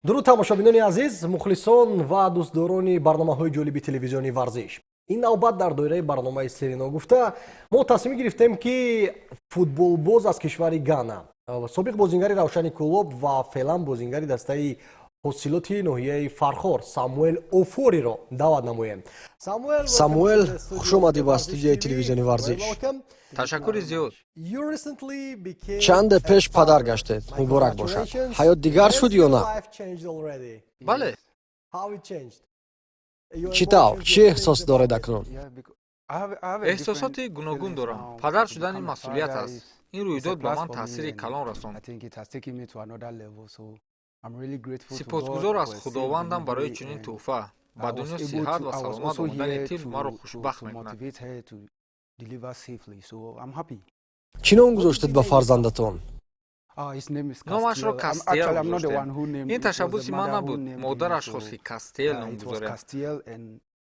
Дуруд, тамошобинони азиз, мухлисон ва дӯстдорони барномаҳои ҷолиби телевизиони варзиш. Ин навбат дар доираи барномаи «Сири ногуфта» мо тасмим гирифтем, ки футболбоз аз кишвари Гана, собиқ бозингари Равшани Кӯлоб ва феълан бозингари дастаи Ҳосилоти ноҳияи Фархор Самуэл Офориро даъват намоем. Самуэл, хушомадӣ ба студияи телевизиони варзиш. Ташаккури зиёд. Чанде пеш падар гаштед, муборак бошад. Ҳаёт дигар шуд ё на? Бале. Чӣ тавр, чӣ эҳсос доред акнун? Эҳсосоти гуногун дорам. Падар шудани масъулият аст. Ин рӯйдод ба ман таъсири калон расонд. Сипосгузор аз Худовандам барои чунин тӯҳфа. Ба дунё сиҳат ва саломат омадани тифл маро хушбахт мекунад. Чӣ ном гузоштед ба фарзандатон? Номашро Кастиел гузоштем. Ин ташаббуси ман набуд, модараш хост, ки Кастиел ном гузорем.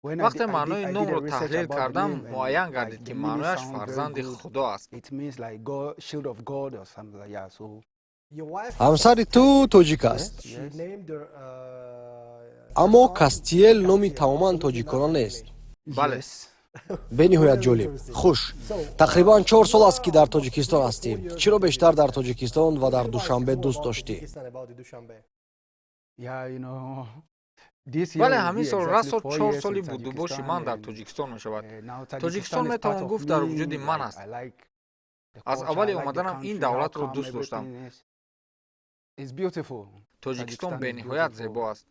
Вақте маънои номро таҳлил кардам, муайян гардид, ки маънояш фарзанди Худо аст. Ҳамсари ту тоҷик аст, аммо Кастиел номи тамоман тоҷикона нест. Бале. Бениҳоят ҷолиб. Хуш, тақрибан 4 сол аст, ки дар Тоҷикистон ҳастӣ. Чиро бештар дар Тоҷикистон ва дар Душанбе дӯст доштӣ? Бале, ҳамин сол расо 4 соли будубоши ман дар Тоҷикистон мешавад. Тоҷикистон, метавон гуфт, дар вуҷуди ман аст. Аз аввали омаданам ин давлатро дӯст доштам. Тоҷикистон бениҳоят зебо аст.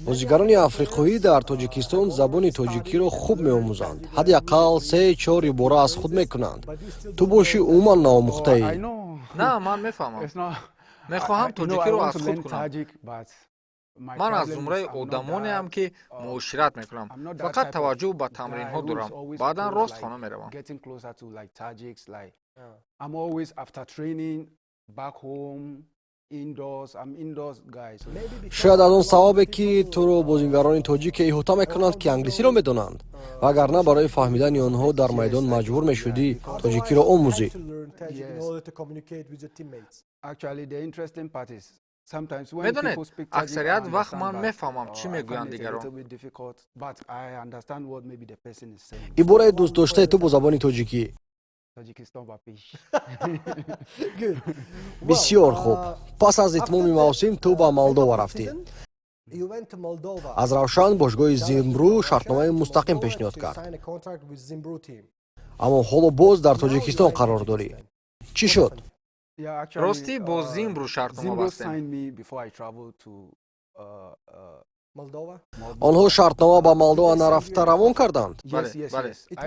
Бозигарони африқоӣ дар Тоҷикистон забони тоҷикиро хуб меомӯзанд, ҳадди ақал се чор ибора аз худ мекунанд. Ту бошӣ, умуман наомӯхтаӣ. На, ман мефаҳмам, мехоҳам тоҷикиро аз худ кунам. Ман аз зумраи одамонеам, ки муошират мекунам. Фақат таваҷҷӯҳ ба тамринҳо дорам, баъдан рост хона меравам. Шояд аз он сабабе, ки туро бозингарони тоҷике иҳота мекунанд, ки англисиро медонанд, вагарна барои фаҳмидани онҳо дар майдон маҷбур мешудӣ тоҷикиро омӯзӣ. Медонед, аксарият вақт ман мефаҳмам, чӣ мегӯянд дигарон. Ибораи дӯстдоштаи ту бо забони тоҷикӣ? Бисёр хуб. Пас аз итмоми мавсим ту ба Молдова рафтӣ. Аз Равшан бошгоҳи Зимбру шартномаи мустақим пешниҳод кард, аммо ҳоло боз дар Тоҷикистон қарор дорӣ. Чӣ шуд? Ростӣ, бо Зимбру шартнома бастем. Онҳо шартнома ба Молдова нарафта равон карданд?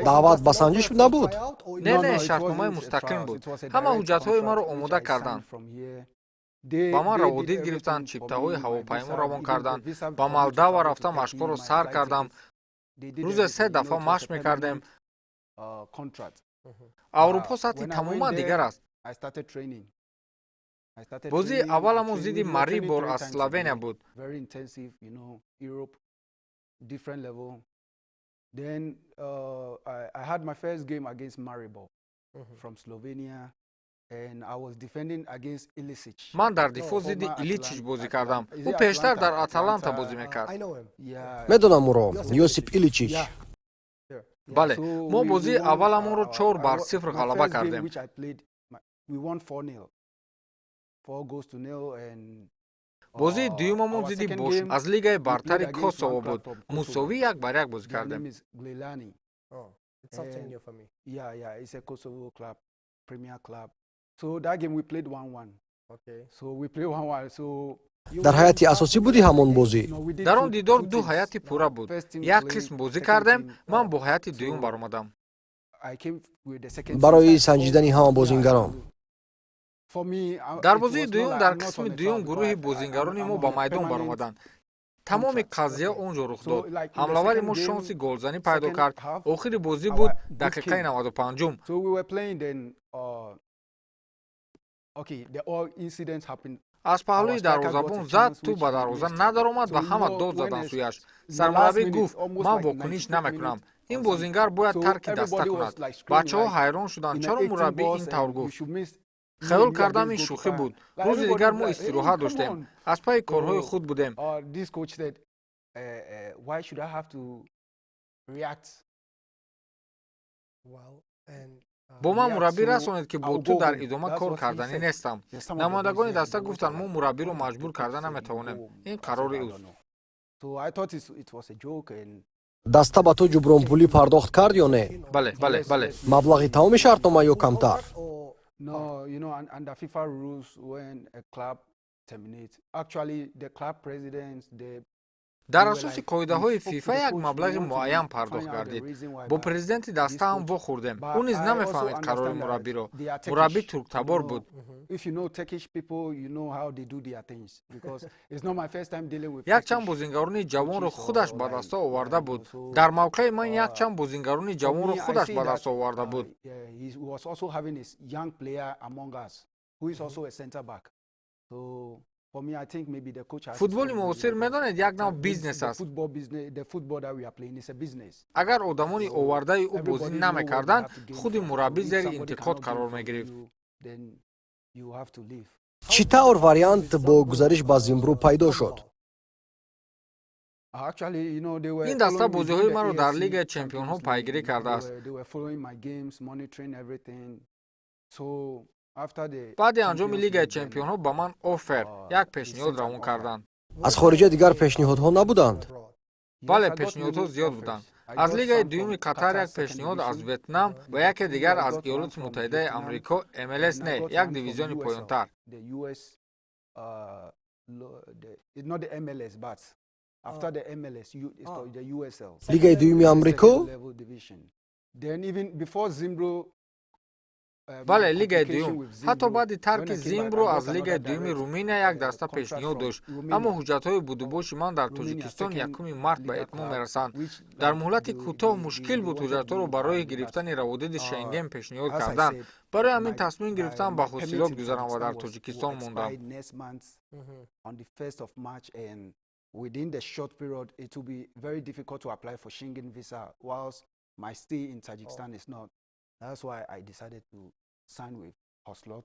Даъват ба санҷиш набуд? Не, шартномаи мустақим буд. Ҳама ҳуҷҷатҳои маро омода карданд, ба ман раводид гирифтанд, чиптаҳои ҳавопаймо равон карданд. Ба Молдава рафта, машқҳоро сар кардам. Рӯзе се дафъа машқ мекардем. Аврупо сатҳи тамоман дигар аст. Бозии авваламон зидди Марибор аз Словения буд. Ман дар дифоъ зидди Иличич бозӣ кардам. Ӯ пештар дар Аталанта бозӣ мекард. Медонам ӯро, Йосип Иличич. Бале, мо бозии авваламонро 4 бар 0 ғалаба кардем. Бозии дуюмамон зидди Бош аз Лигаи бартари Косово буд. Мусовӣ 1 бар 1 бозӣ кардем. Дар ҳайати асосӣ будӣ ҳамон бозӣ? Дар он дидор ду ҳайати пурра буд. Як қисм бозӣ кардем, ман бо ҳайати дуюм баромадам. Барои санҷидани ҳама бозингарон. Дар бозии дуюм, дар қисми дуюм гурӯҳи бозингарони мо ба майдон баромаданд. Тамоми қазия он ҷо рух дод. Ҳамлавари мо шонси голзанӣ пайдо кард. Охири бозӣ буд, дақиқаи 95-ум. Аз паҳлӯи дарвозабон зад, тӯб ба дарвоза надаромад ва ҳама дод заданд сӯяш. Сармураббӣ гуфт: «Ман вокуниш намекунам, ин бозингар бояд тарки даста кунад». Бачаҳо ҳайрон шуданд, чаро мураббӣ ин тавр гуфт. Хаёл кардам, ин шӯхӣ буд. Рӯзи дигар мо истироҳат доштем, аз пайи корҳои худ будем. This coach said, "Why should I have to react?" Бо ман мураббӣ расонид, ки бо ту дар идома кор карданӣ нестам. Намояндагони даста гуфтанд: «Мо мураббиро маҷбур карда наметавонем, ин қарори ӯст». Даста ба ту ҷубронпулӣ пардохт кард ё не? Бале. Маблағи тамоми шартнома ё камтар? No, under FIFA rules, when a club terminates, actually the club presidents, the Дар асоси қоидаҳои ФИФА як маблағи муайян пардохт гардид. Бо президенти даста ҳам вохӯрдем, ӯ низ намефаҳмид қарори мураббиро. Мураббӣ турктабор буд. If you know Turkish people, you know how they do their things, because it's not my first time dealing with Якчанд бозингарони ҷавонро худаш ба даста оварда буд. Дар мавқеи ман якчанд бозингарони ҷавонро худаш ба даст оварда буд. He was also having his young player among us who is also a center back. So футболи муосир, медонед, як нав бизнес аст. Агар одамони овардаи ӯ бозӣ намекарданд, худи мураббӣ зери интиқод қарор мегирифт. Чӣ тавр вариант бо гузариш ба Зимбру пайдо шуд? Ин даста бозиҳои маро дар Лигаи чемпионҳо пайгирӣ кардааст. Баъди анҷоми Лигаи чемпионҳо ба ман оффер, як пешниҳод равон карданд. Аз хориҷа дигар пешниҳодҳо набуданд? Бале, пешниҳодҳо зиёд буданд: аз Лигаи дуюми Қатар як пешниҳод, аз Ветнам ва яке дигар аз Иёлоти Муттаҳидаи Амрико, МЛС не, як дивизиони поёнтар. Uh, not the MLS, but after the MLS, it's called the USL. Лигаи дуюми Амрико? Level division. Then even before Zimbro, Бале, лигаи дуюм. Ҳатто баъди тарки Зимбро аз лигаи дуюми Руминия як даста пешниҳод дошт, аммо ҳуҷҷатҳои будубоши ман дар Тоҷикистон 1 март ба итмом мерасанд. Дар муҳлати кӯтоҳ мушкил буд ҳуҷҷатҳоро барои гирифтани раводиди Шенген пешниҳод кардан. Барои ҳамин тасмим гирифтам ба Ҳосилот гузарам ва дар Тоҷикистон мондам. Within the short period, it will be very difficult to apply for Schengen visa whilst my stay in Tajikistan is not. That's why I decided to sign with Hosilot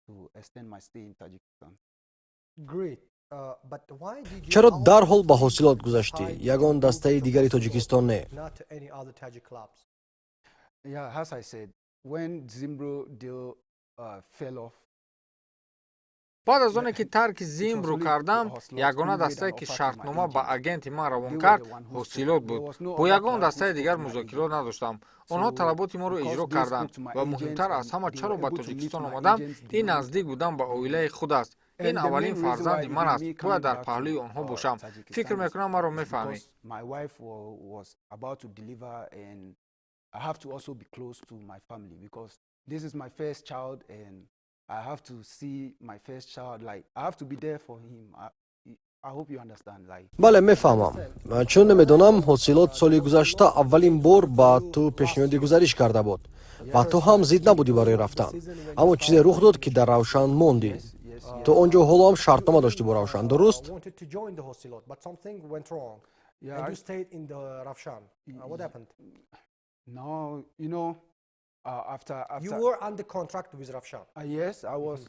to extend my stay in Tajikistan. Чаро дарҳол ба Ҳосилот гузаштӣ, ягон дастаи дигари Тоҷикистон не? Yeah, as I said, when Zimbro deal fell off, Баъд аз оне ки тарки Зимбру кардам, ягона дастае, ки шартнома ба агенти ман равон кард, Ҳосилот буд. Бо ягон дастаи дигар музокирот надоштам. Онҳо талаботи моро иҷро карданд. Ва муҳимтар аз ҳама, чаро ба Тоҷикистон омадам, ин наздик будан ба оилаи худ аст. Ин аввалин фарзанди ман аст, бояд дар паҳлӯи онҳо бошам. Фикр мекунам, маро мефаҳмӣ. My wife was about to deliver and I have to also be close to my family because this is my first child and I have to see my first child. Like, I have to be there for him. I hope you understand. Like Бале, мефаҳмам. Чун намедонам, Ҳосилот соли гузашта аввалин бор ба ту пешниҳоди гузариш карда буд ва ту ҳам зид набудӣ барои рафтан, аммо чизе рух дод, ки дар Равшан мондӣ. Ту он ҷо ҳоло ҳам шартнома доштӣ бо Равшан, дуруст? Yeah, And you stayed in the Ravshan. What happened? No, after You were under contract with Ravshan. Yes, I was.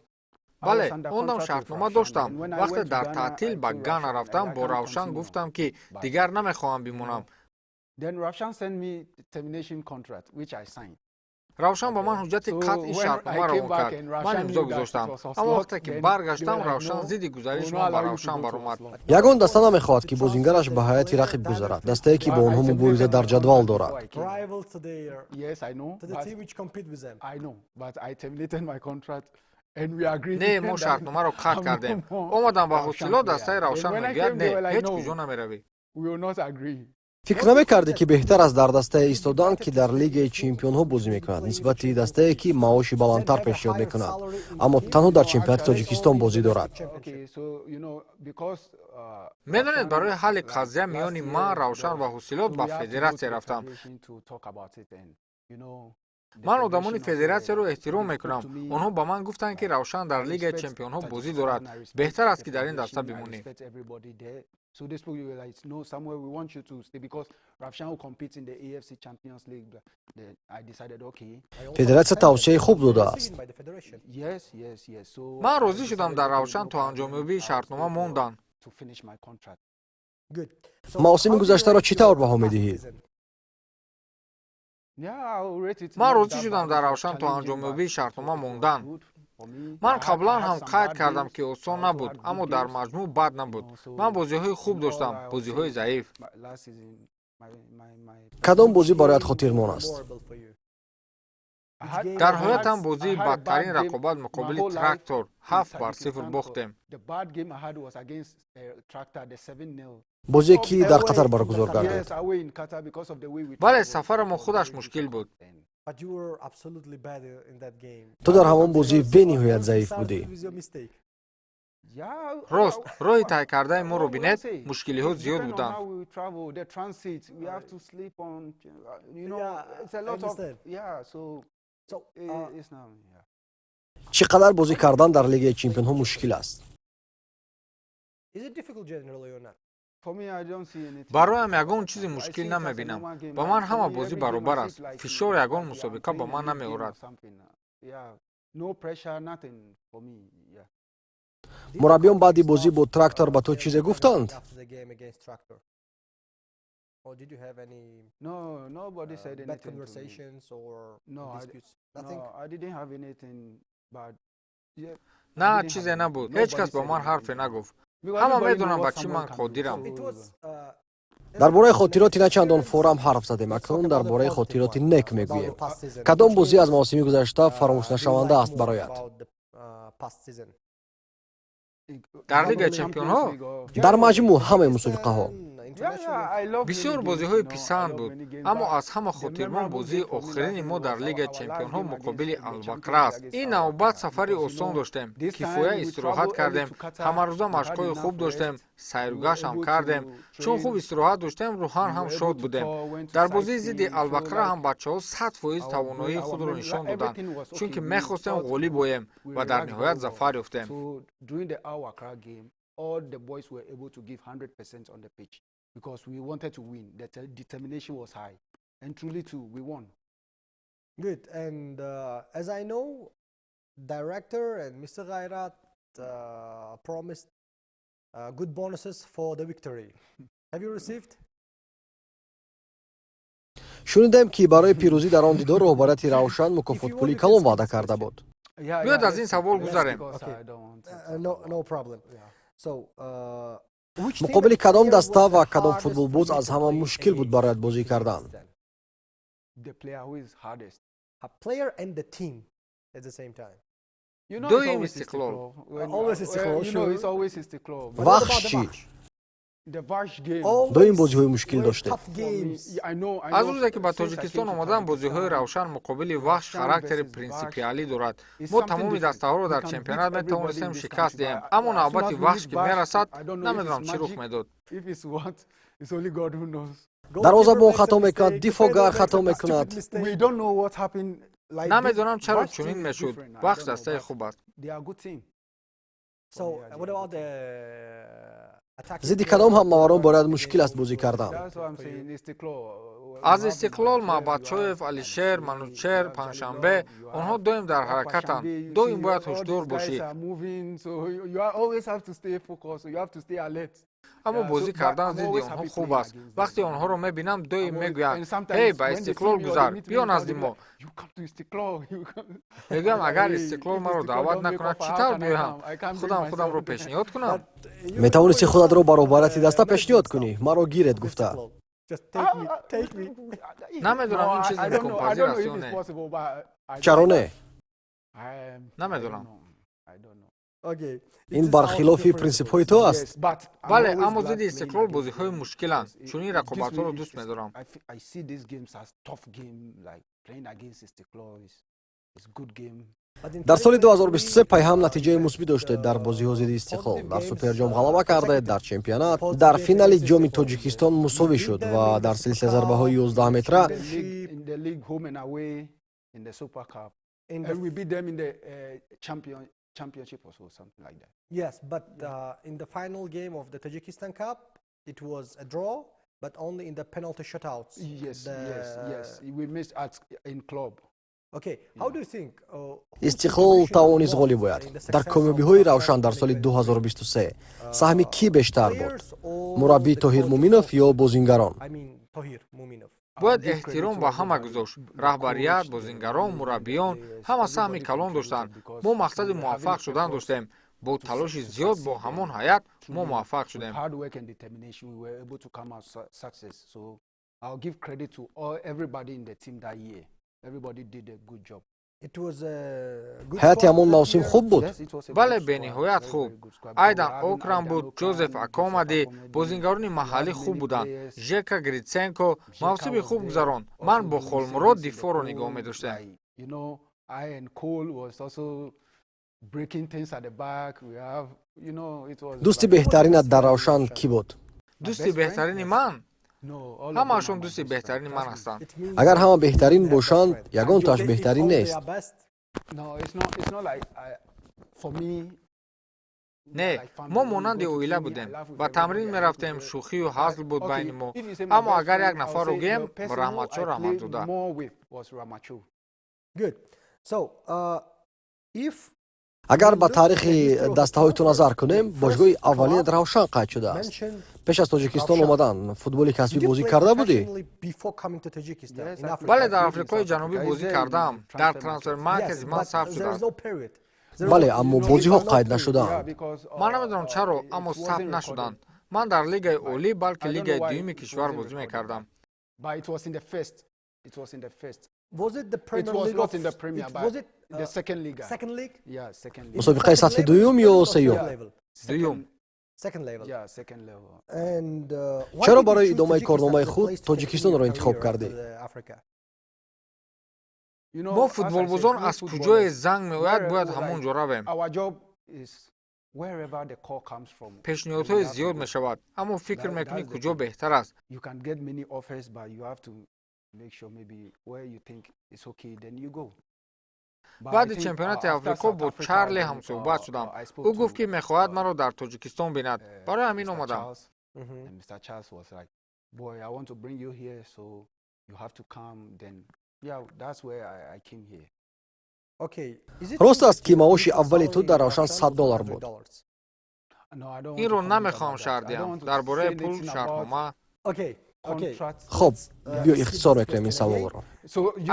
Бале, он дам шартнома доштам. Вақте дар таътил ба Гана рафтам, бо Равшан гуфтам, ки дигар намехоҳам бимонам. Then Ravshan sent me termination contract, which I signed. Равшан ба ман ҳуҷҷати қатъи шартнома равон кард, ман имзо гузоштам. Аммо вақте ки баргаштам, Равшан зидди гузариши ман ба Равшан баромад. Ягон даста намехоҳад, ки бозингараш ба ҳайати рақиб гузарад, дастае, ки бо онҳо мубориза дар ҷадвал дорад. Rival to their to the team which compete with them. I know, but I terminated my contract. Не, мо шартномаро қатъ кардем. Омадам ба Ҳосилот, дастаи Равшан мегӯяд: «Не, ҳеҷ куҷо намеравӣ». Фикр намекардӣ, ки беҳтар аст дар дастае истодан, ки дар Лигаи чемпионҳо бозӣ мекунад, нисбати дастае, ки маоши баландтар пешниҳод мекунад, аммо танҳо дар чемпионати Тоҷикистон бозӣ дорад? Медонед, барои ҳалли қазия миёни ман, Равшан ва Ҳосилот ба федератсия рафтам. Ман одамони федератсияро эҳтиром мекунам. Онҳо ба ман гуфтанд, ки Равшан дар Лигаи чемпионҳо бозӣ дорад, беҳтар аст, ки дар ин даста бимонӣ. So they spoke, you were like, "No, Samuel, we want you to stay because Ravshan will compete in the AFC Champions League." Then I decided, okay. Федератсия тавсияи хуб додааст. Yes. So Ман розӣ шудам дар Равшан то анҷомёбии шартнома мондан. to finish my contract. Мавсими гузаштаро чӣ тавр баҳо медиҳӣ? Ман розӣ шудам дар Равшан то анҷомёбии шартнома мондан. Ман қаблан ҳам қайд кардам, ки осон набуд, аммо дар маҷмӯъ бад набуд. Ман бозиҳои хуб доштам, бозиҳои заиф. Кадом бозӣ бароят хотирмон аст? Дар ҳаётам бозии бадтарин рақобат муқобили Трактор, 7-0 бохтем. Бозие, ки дар Қатар баргузор гардид? Бале, сафарамон худаш мушкил буд. Ту дар ҳамон бозӣ бениҳоят заиф будӣ. Рост, роҳи тай кардаи моро бинед, мушкилиҳо зиёд буданд. Чӣ қадар бозӣ кардан дар Лигаи чемпионҳо мушкил аст? Бароям ягон чизи мушкил намебинам. Ба ман ҳама бозӣ баробар аст. Фишор ягон мусобиқа ба ман намеорад. Мураббиён баъди бозӣ бо Трактор ба ту чизе гуфтанд? На, чизе набуд. Ҳеҷ кас ба ман ҳарфе нагуфт. Ҳама медонанд, ба чӣ ман қодирам. Дар бораи хотироти на чандон форам ҳарф задем, акнун дар бораи хотироти нек мегӯем. Кадом бозӣ аз мавсими гузашта фаромӯшнашаванда аст бароят? Дар Лигаи чемпионҳо? Дар маҷмӯъ, ҳамаи мусобиқаҳо. Бисёр бозиҳои писанд буд, аммо аз ҳама хотирмон бозии охирини мо дар Лигаи чемпионҳо муқобили Алвакра аст. Ин навбат сафари осон доштем, кифоя истироҳат кардем, ҳамарӯза машқҳои хуб доштем, сайругашт ҳам кардем. Чун хуб истироҳат доштем, рӯҳан ҳам шод будем. Дар бозии зидди Алвакра ҳам бачаҳо 100% тавоноии худро нишон доданд, чунки мехостем ғолиб оем ва дар ниҳоят зафар ёфтем. All the boys were able to give 100% on the pitch because we wanted to win. The determination was high. And truly, too, we won. Good. And as I know, director and Mr. Ghairat promised good bonuses for the victory. Have you received? Шунидем, ки барои пирӯзӣ дар он дидор роҳбарияти Равшан мукофотпулии калон ваъда карда буд. Биёед, аз ин савол гузарем. No problem. So, Муқобили кадом даста ва кадом футболбоз аз ҳама мушкил буд барояд бозӣ кардан? The player who is hardest. A player and the team at the same time. Доим Истиқлол. Always Istiqlol, You know, sure. it's always Istiqlol. But what Вахш about the чӣ? Vakhsh? The Vakhsh game. Доим бозиҳои мушкил Were доштед. tough games. I know, I Аз know. рӯзе, ки ба Since I came Тоҷикистон to омадам, бозиҳои Tajikistan, Равшан муқобили Вахш Равшан характери versus Vakhsh принсипиалӣ дорад. is Мо something тамоми different. дастаҳоро We дар can beat чемпионат everybody метавонистем in this шикаст country, диҳем, but аммо as soon навбати as we Вахш meet ки Vakhsh, мерасад, I don't know if намедонам, it's чӣ рух magic, медод. if it's what, it's only God who knows. Дарвозабон Goalkeeper хато makes a мекунад, mistake, дифоъгар defender хато makes a мекунад. stupid mistake. We don't know what happened. Like this Намедонам, чаро Vakhsh чунин team is мешуд. different. I Вахш don't know, дастаи but хуб аст. they are good team. So, what about the attacking Зидди player? кадом ҳамлаварон бояд мушкил аст бозӣ кардан? That's what I'm saying. Istiqlol. Аз Истиқлол Маъбадшоев, Алишер, Манучер, Панҷшанбе, онҳо доим дар ҳаракатанд, доим бояд ҳушдор бошӣ. Аммо бозӣ кардан зидди онҳо хуб аст. Вақте онҳоро мебинам, доим мегӯянд: «Ҳей, ба Истиқлол гузар, биё назди мо». Мегӯям: «Агар Истиқлол маро даъват накунад, чӣ тавр биёям? Худам худамро пешниҳод кунам?» Метавонисти худатро ба роҳбарияти даста пешниҳод кунӣ, маро гиред гуфта. Just take me, take me. Намедонам, ин чиз имконпазир аст ё не. Чаро не? Намедонам. Okay. Ин бархилофи принсипҳои ту аст. Бале, аммо зидди Истиқлол бозиҳои мушкиланд. Чунин рақобатҳоро дӯст медорам. I see these games as tough game, like playing against Istiqlol is good game. Дар соли 2023 пайҳам натиҷаи мусбӣ доштед дар бозиҳо зидди Истиқлол. Дар Суперҷом ғалаба кардед, дар чемпионат, дар финали Ҷоми Тоҷикистон мусовӣ шуд ва дар силсила зарбаҳои 11 метра. In the league, home and away, in the Super Cup. And we beat them in the championship or so, something like that. Yes, but in the final game of the Tajikistan Cup, It was a draw, but only in the penalty shootouts. Yes, yes. We missed at in club. Okay, how do you think? Истиқлол тавонист ғолиб ояд. Дар комёбиҳои Равшан дар соли 2023 саҳми кӣ бештар буд, мураббӣ Тоҳир Муминов ё бозингарон? I mean, Tohir Muminov. Бояд эҳтиром ба ҳама гузошт: раҳбарият, бозингарон, мураббиён, ҳама саҳми калон доштанд. Мо мақсади муваффақ шудан доштем. Бо талоши зиёд, бо ҳамон ҳайат мо муваффақ шудем. Hard work and determination, we were able to come out success. So I'll give credit to all everybody in the team that year. Everybody did a good job. It was a good Ҳайати ҳамон мавсим хуб буд? Бале, бениҳоят хуб. Айдан Окран буд, Ҷозеф Акомади, бозингарони маҳаллӣ хуб буданд. Жека Гритсенко мавсими хуб гузаронд. Ман бо Холмурод дифоъро нигоҳ медоштем. I and Cole was also breaking things at the back. We have, it was. Дӯсти беҳтаринат дар Равшан кӣ буд? Дӯсти беҳтарини ман? Ҳамаашон дӯсти беҳтарини ман ҳастанд. Агар ҳама беҳтарин бошанд, ягонтааш беҳтарин нест. No, it's not. It's not like I, for me. Не, мо монанди оила будем, ба тамрин мерафтем, шӯхию ҳазл буд байни мо. Аммо агар як нафарро гӯем, Раҳматшо Раҳматзода. Good. So, if Агар ба таърихи дастаҳои ту назар кунем, бошгоҳи аввалинат Равшан қайд шудааст. Пеш аз Тоҷикистон омадан футболи касбӣ бозӣ карда будӣ? Бале, дар Африқои Ҷанубӣ бозӣ кардаам. Дар Трансфер Маркези ман сабт шудааст. Бале, аммо бозиҳо қайд нашудаанд. Ман намедонам чаро, аммо сабт нашуданд. Ман дар лигаи олӣ, балки лигаи дуюми кишвар бозӣ мекардам. Was it the Premier It was League not of in the Premier, it, but was it the second league. Second league? Yeah, second league. Мусобиқаи сатҳи дуюм ё сеюм? Level. Дуюм. Second level. Yeah, second level. And why Чаро did you барои choose идомаи Tajikistan корномаи as a худ place to Тоҷикистонро continue интихоб career кардӣ? after the Africa? Мо футболбозон аз куҷое занг меояд, бояд ҳамон ҷо равем. Our job is wherever the call comes from. Пешниҳодҳои зиёд мешавад, аммо фикр мекунӣ, куҷо беҳтар аст. You can get many offers, but you have to make sure maybe where you think it's okay, then you go. Баъди чемпионати Африқо бо Чарли ҳамсӯҳбат шудам. Ӯ гуфт, ки мехоҳад маро дар Тоҷикистон бинад. Барои ҳамин омадам. Mr. Charles was like, "Boy, I want to bring you here, so you have to come." Then, yeah, that's where I came here. Рост аст, ки маоши аввали ту дар Равшан 100 доллар буд? Инро намехоҳам шарҳ диҳам, дар бораи пул, шартнома. Хуб, биё, ихтисор мекунем ин саволро.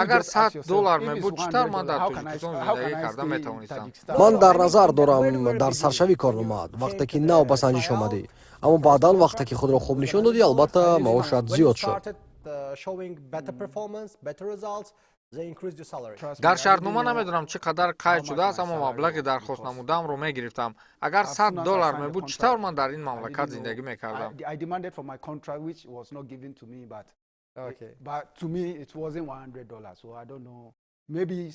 Агар 100 доллар мебуд, чӣ тавр ман дар Тоҷикистон зиндагӣ карда метавонистам? Ман дар назар дорам дар саршавӣ корномаат, вақте ки нав ба санҷиш омадӣ. Аммо баъдан, вақте ки худро хуб нишон додӣ, албатта, маошат зиёд шуд. Showing better performance, better results, they increased your salary. Дар шартнома намедонам, чӣ қадар қайд шудааст, аммо маблағи дархост намудаамро мегирифтам. Агар 100 доллар мебуд, чӣ тавр ман дар ин мамлакат зиндагӣ мекардам? I demanded for my contract, which was not given to me, but to me it wasn't $100. So I don't know. Maybe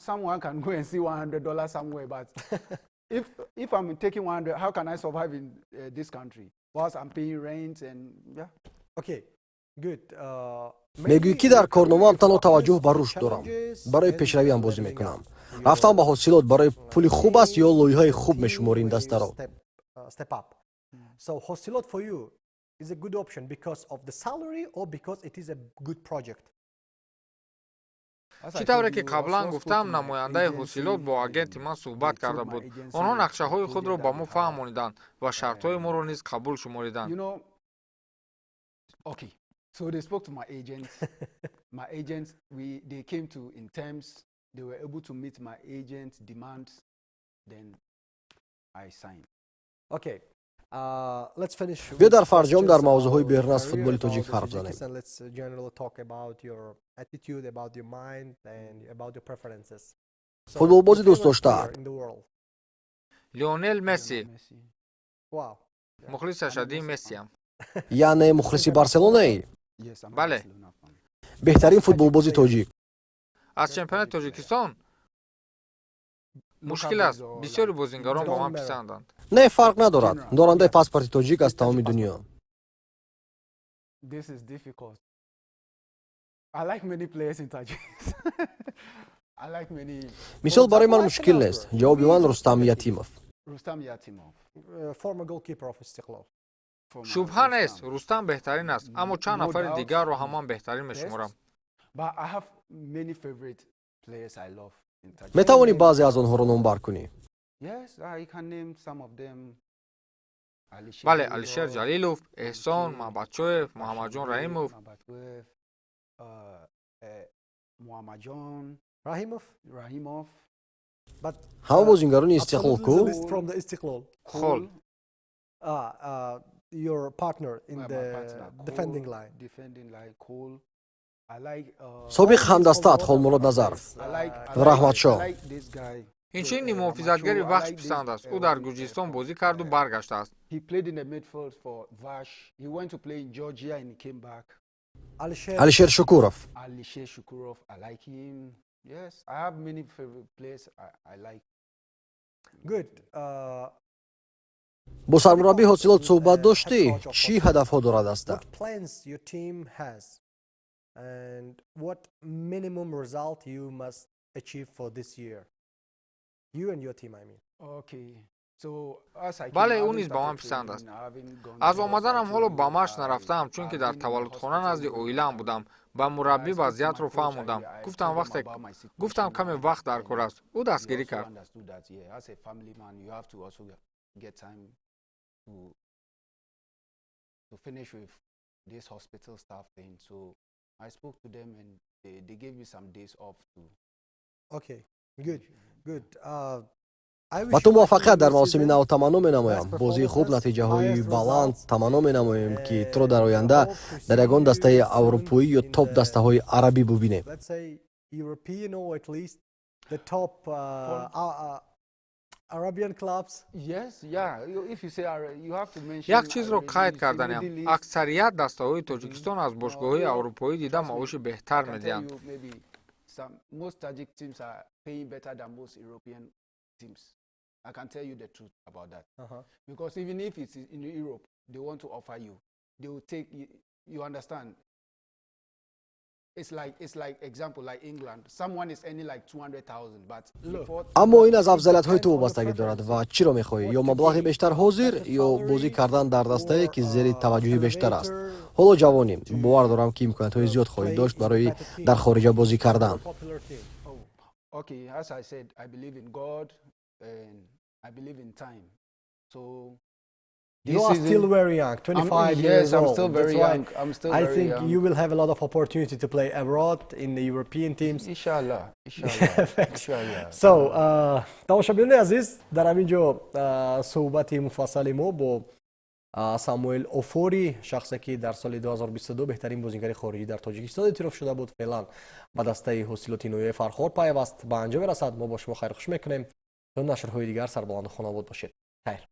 someone can go and see $100 somewhere, but if I'm taking 100, how can I survive in this country whilst I'm paying rent and yeah? Okay, good. Мегӯӣ, ки дар корномаам танҳо таваҷҷӯҳ ба рушд дорам, барои пешравиам бозӣ мекунам. Рафтан ба Ҳосилот барои пули хуб аст ё лоиҳаи хуб мешуморӣ ин дастаро? Step up. So Hosilot for you is a good option because of the salary or because it is a good project? Чӣ тавре ки қаблан гуфтам, намояндаи Ҳосилот бо агенти ман суҳбат карда буд. Онҳо нақшаҳои худро ба мо фаҳмониданд ва шартҳои моро низ қабул шумориданд. Okay, so they spoke to my agents. My agents, we they came to in terms. They were able to meet my agent's demands. Then I signed. Okay. Let's finish. Биё, дар фарҷом дар мавзӯъҳои берун аз футболи тоҷик ҳарф занем. Let's generally talk about your attitude, about your mind and about your preferences. Футболбози дӯстдоштаат? Лионел Месси. Wow. Мухлиси ашаддии Мессиам. Яъне мухлиси Барселонаӣ? Бале. Беҳтарин футболбози тоҷик? Аз чемпионати Тоҷикистон мушкил аст, бисёри бозингарон ба ман писанданд. Не, фарқ надорад, дорандаи паспорти тоҷик аз тамоми дунё. This is difficult. I like many players in Tajikistan. I like many. Мисол, барои ман мушкил нест, ҷавоби ман Рустам Ятимов. Rustam Yatimov. Former goalkeeper of Istiklol. Шубҳа нест, Рустам беҳтарин аст, аммо чанд нафари дигарро ҳам ман беҳтарин мешуморам. Метавонӣ баъзе аз онҳоро номбар кунӣ? Бале, Алишер Ҷалилов, Эҳсон Маҳбатчоев, Муҳаммадҷон Раҳимов. Ҳама бозингарони Истиқлол ку? Хол. Собиқ ҳамдастаат Холмурод Назаров, Раҳматшоҳ. Инчунин ниммуҳофизатгари Вахш писанд аст. Ӯ дар Гурҷистон бозӣ карду баргаштааст. Алишер Шукуров. Бо сармураббӣ Ҳосилот суҳбат доштӣ? Чӣ ҳадафҳо дорад даста? And what minimum result you must achieve for this year? You and your team, I mean. Бале, ӯ низ ба ман писанд аст. Аз омаданам ҳоло ба машқ нарафтаам, чунки дар таваллудхона назди оилаам будам. Ба мураббӣ вазъиятро фаҳмондам. Гуфтам, вақте гуфтам, каме вақт дар кор аст. Ӯ дастгирӣ кард. I spoke to them and they gave me some days off to. Okay, good, good. Ба ту муваффақият дар мавсими нав таманно менамоям, бозии хуб, натиҷаҳои баланд. Таманно менамоем, ки туро дар оянда дар ягон дастаи аврупоӣ ё топ дастаҳои арабӣ бубинем. Let's say European or at least the top Arabian clubs. Yes, yeah. If you say you have to mention. Як чизро қайд карданиам: аксарият дастаҳои Тоҷикистон аз бошгоҳҳои аврупоӣ дида маоши беҳтар медиҳанд. Most Tajik teams are paying better than most European teams. I can tell you the truth about that. Because even if it's in Europe, they want to offer you, they will take you, you understand? It's like example, like England. Someone is earning like 200,000, but before Аммо ин аз афзалиятҳои ту вобастагӣ дорад ва чиро мехоҳӣ: ё маблағи бештар ҳозир, ё бозӣ кардан дар дастае, ки зери таваҷҷӯҳи бештар аст. Ҳоло ҷавонӣ, бовар дорам, ки имкониятҳои зиёд хоҳӣ дошт барои дар хориҷа бозӣ кардан. Okay, as I said, I believe in God and I believe in time. So You are still very young, 25 I'm, years yes, I'm old. still very That's why young. I'm still I very think young. you will have a lot of opportunity to play abroad in the European teams. Inshallah, inshallah, inshallah. So, тамошобинони азиз, дар ҳамин ҷо суҳбати муфассали мо бо Самуэл Офори, шахсе ки дар соли 2022 беҳтарин бозингари хориҷӣ дар Тоҷикистон эътироф шуда буд, феълан ба дастаи Ҳосилоти ноҳияи Фархор пайваст, ба анҷом мерасад. Мо бо шумо хайрхуш мекунем. То нашрҳои дигар сарбаланду хонобод бошед. Хайр.